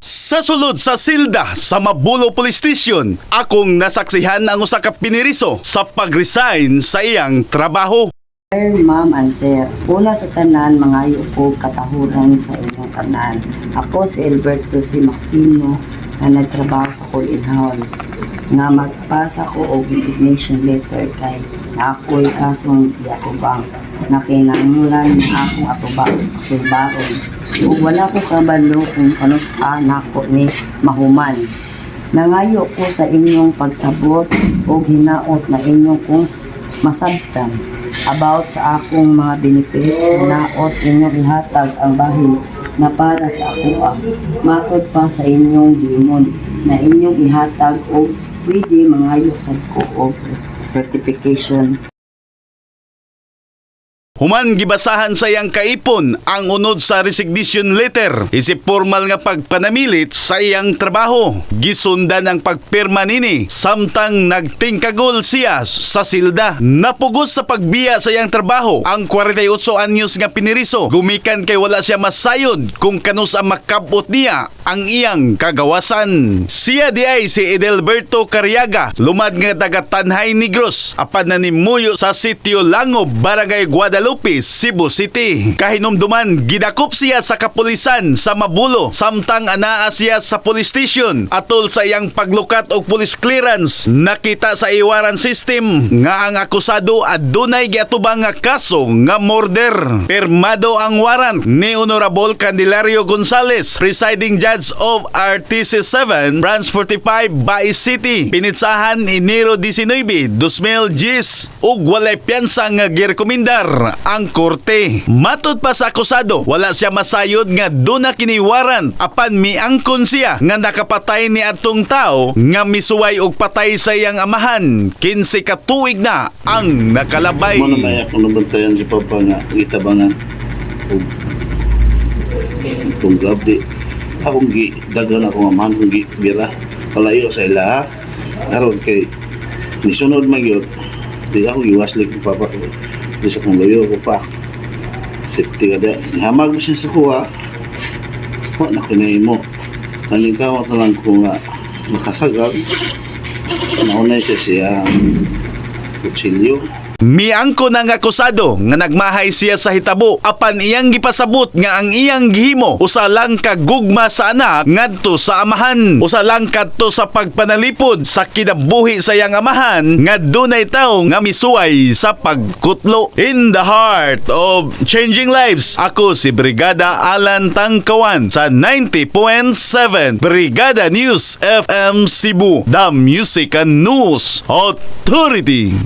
Sa sulod sa silda sa Mabulo Police Station, akong nasaksihan ang usa ka piniriso sa pag-resign sa iyang trabaho. Sir, ma'am, and sir, una sa tanan, mangayo ko katahuran sa inyong tanan. Ako si Alberto si Maximo na nagtrabaho sa Call Hall. Nga magpasa ko og resignation letter kay na ako'y kasong giatubang na kinahanglan nga akong atubang atubaron. Ug wala ko kabalo kung kanus-a nako ni mahuman. Nangayo ko sa inyong pagsabot og hinaot na inyong kung masabtan about sa akong mga benefits. Hinaot inyong ihatag ang bahin na para sa akoa matod pa sa inyong giingon na inyong ihatag og pwede mangayo sad ko og certification. Human gibasahan sa iyang kaipon ang unod sa resignation letter isip formal nga pagpanamilit sa iyang trabaho. Gisundan ang pagpirma nini samtang nagtingkagol siya sa silda. Napugos sa pagbiya sa iyang trabaho ang 48 anyos nga piniriso gumikan kay wala siya masayod kung kanus-a makabot niya ang iyang kagawasan. Siya di ay si Edelberto Cariaga, lumad nga taga Tanjay, Negros, apan nanimuyo sa Sitio Langob, Barangay Guadalupe, Cebu City. Kahinumduman, gidakop siya sa kapulisan sa Mabulo samtang anaa siya sa police station atol sa iyang paglukat og police clearance. Nakita sa e-warrant system nga ang akusado adunay giatubang nga kaso nga murder. Pirmado ang warrant ni Honorable Candelario Gonzales, presiding judge of RTC 7, Branch 45, Bais City. Pinitsahan Enero 19, 2010 ug walay piyansa nga girekomendar ang korte. Matod pa sa akusado, wala siya masayod nga duna kini warrant apan miangkon siya nga nakapatay ni atong tao nga misuway og patay sa iyang amahan. 15 ka tuig na ang nakalabay. Mo na may akong nabantayan si Papa nga gitabangan og itong gabi. Akong gi dagan akong amahan kong gi bira palayo sa ila karon kay nisunod man gyud di ako giwasli kong papa ko di sa kong loyo ko pa safety ka da hamag mo siya sa kuha wa na ko nahimo nalingkawat na lang ko nga makasagag naunay siya siya kutsilyo. Miangko ng akusado nga nagmahay siya sa hitabo apan iyang gipasabot nga ang iyang gihimo usa lang ka gugma sa anak ngadto sa amahan, usa lang kadto sa pagpanalipod sa kinabuhi sa iyang amahan nga dunay tawo nga misuway sa pagkutlo. In the heart of changing lives, ako si Brigada Alan Tangkawan sa 90.7 Brigada News FM Cebu, the Music and News Authority.